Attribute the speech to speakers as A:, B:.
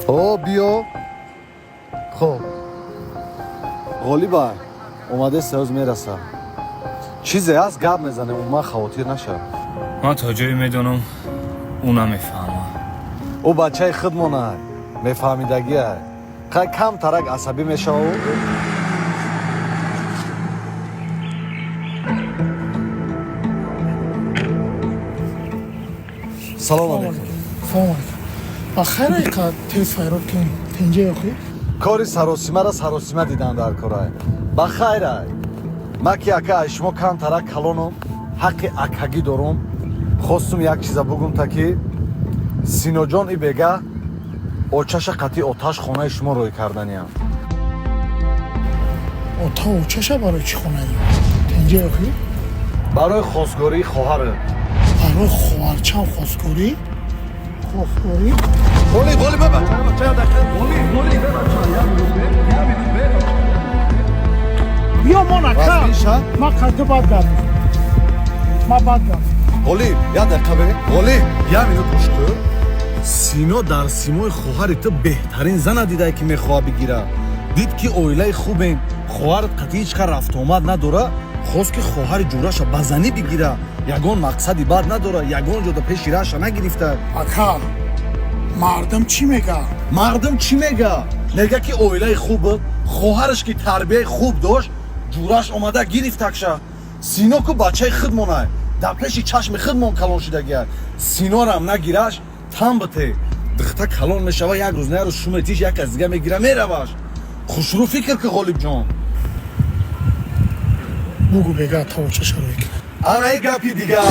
A: О, биё. Хоб, Ғолиба омаде, сеоз мераса. Чизе аст, гап мезанем, умуман хавотир нашав.
B: Ман то ҷое медонам, ӯ намефаҳмад.
A: Ӯ бачаи худмонай, мефаҳмидагиай. Қай кам тарак асабӣ мешаву. Салом алейкум.
C: Салом алейкум. Ба хайр, айқа тез файрод кунем. Тинҷа охи?
A: Кори саросимара саросима дидан дар корай. Ба хайрай. Ма ки ака ай шумо кам тарак калонум, ҳаққи акагӣ дорум. Хостум як чиза бугум, та ки Синоҷон и бега очаша қатъи оташ хонаи шумо рӯй карданиям.
C: Ота очаша барои чӣ хонаи? Тинҷа охи?
A: Барои хостгории хоҳарат.
C: Барои хоҳарчам хостгорӣ? Хостгорӣ?
A: Ғолиб, Ғолиб, бебача, бача, дақиқа. Ғолиб, Ғолиб, бебача, як минут, як минут, бебача.
C: Биё мон, ака.
A: Вазниша?
C: Ма қадду бад гап мезанам. Ма бад гап.
A: Ғолиб, як дақиқа бе. Ғолиб, як минут гӯш кун. Сино дар симои хоҳари ту беҳтарин зана дидае, ки мехоҳад бигирад. Дид, ки оилаи хубем, хоҳарат қатъи ҳеҷ кар рафтуомад надора, хост, ки хоҳари ҷураша ба занӣ бигира. Ягон мақсади бад надора, ягон ҷода пеши раша нагирифта.
C: Ака, мардум чӣ мега?
A: Мардум чӣ мега? Мега, ки оилаи хуб буд, хоҳараш ки тарбияи хуб дошт, ҷураш омада гирифтакша. Сино ку бачаи худмонай, дар пеши чашми худмон калон шидагиай. Синорам нагираш, тан бите. Духта калон мешава, як рӯз на як рӯз шуметиш, як кас дига мегира, мераваш. Хушрӯ фикр ки, Ғолибҷон.
C: Бугу, бега та очаша рӯй кунад.
A: Ана и гапи дигар.